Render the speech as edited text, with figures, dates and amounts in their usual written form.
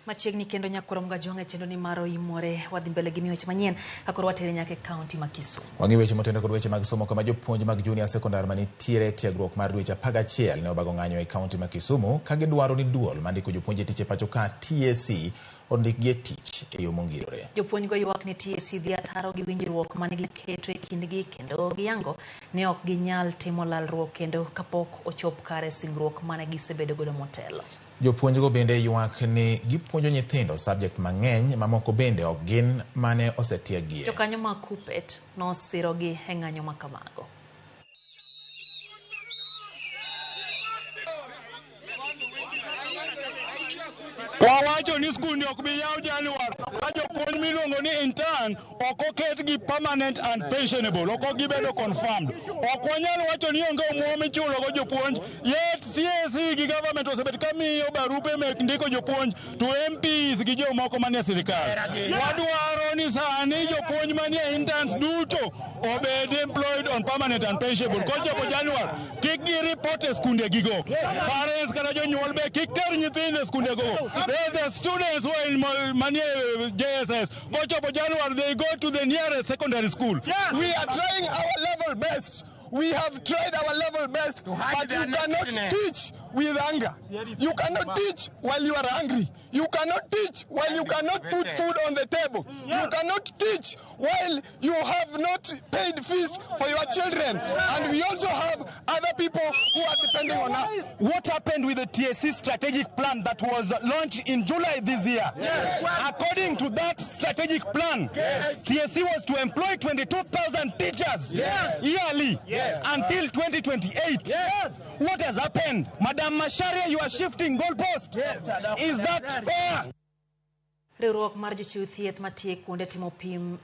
Machiegni kendo nyakwar Mgajwang' e chenro ni mar Oimore wadhi mbele gi miyo weche manyien ka koro watere nyaka e kaunti ma Kisumu. Wang'i weche motene kod weche mag somo kama jopuonj mag junior secondary manitiere e tiegruok mar dweche 11 ne obago ng'anyo e kaunti ma Kisumu ka gidwaro ni duol mandiko jopuonj e tich e pacho ka TSC ondikgi e tich e yo mongirore. Jopuonjgo ywak ni TSC dhi ataro gi winjruok mane giketo e kindgi kendo giyango ni ok ginyal timo lalruok kendo kapok ochop kare singruok mane gisebedo godo motelo. Jopuonjgo bende ywak ni gipuonjo nyithindo subject mang'eny mamoko bende ok gin mane osetieggie. Jokanyo mag KUPPET nosirogi e ng'anyo ma kamago. Wawacho ni skul ni ok bi yaw Januar ka jopuonj miluongo ni intern ok oket gi permanent and pensionable, ok gibedo confirmed. Ok wanyal wacho ni onge omuom michulo go jopuonj, yet CAC gi government osebet ka miyo barupe mek ndiko jopuonj to MPs gi jomoko manie sirikal. Wadwaro ni sani jopuonj manie interns duto obed employed on permanent and pensionable. Kochopo Januar, kik gi report e skunde gigo. Parents kata jonyuol be kik ter nyithindo e skunde go. The students who are in manie JSS, kochopo Januar, they go to the nearest secondary school. Yes. We are trying our level best. We have tried our level best, but you cannot teach with anger. You cannot teach while you are angry. You cannot teach while you cannot put food on the table. You cannot teach while you have not paid fees for your children. And we also have other people who are depending on us. What happened with the TSC strategic plan that was launched in July this year? Yes. According to that strategic plan, yes, TSC was to employ 22,000 teachers, yes, yearly, yes, until 2028. Yes. What has happened? Madam Macharia, you are shifting goalposts. Yes. Is that fair? Riwruok mar jochiw thieth matiyo kuonde timo pim.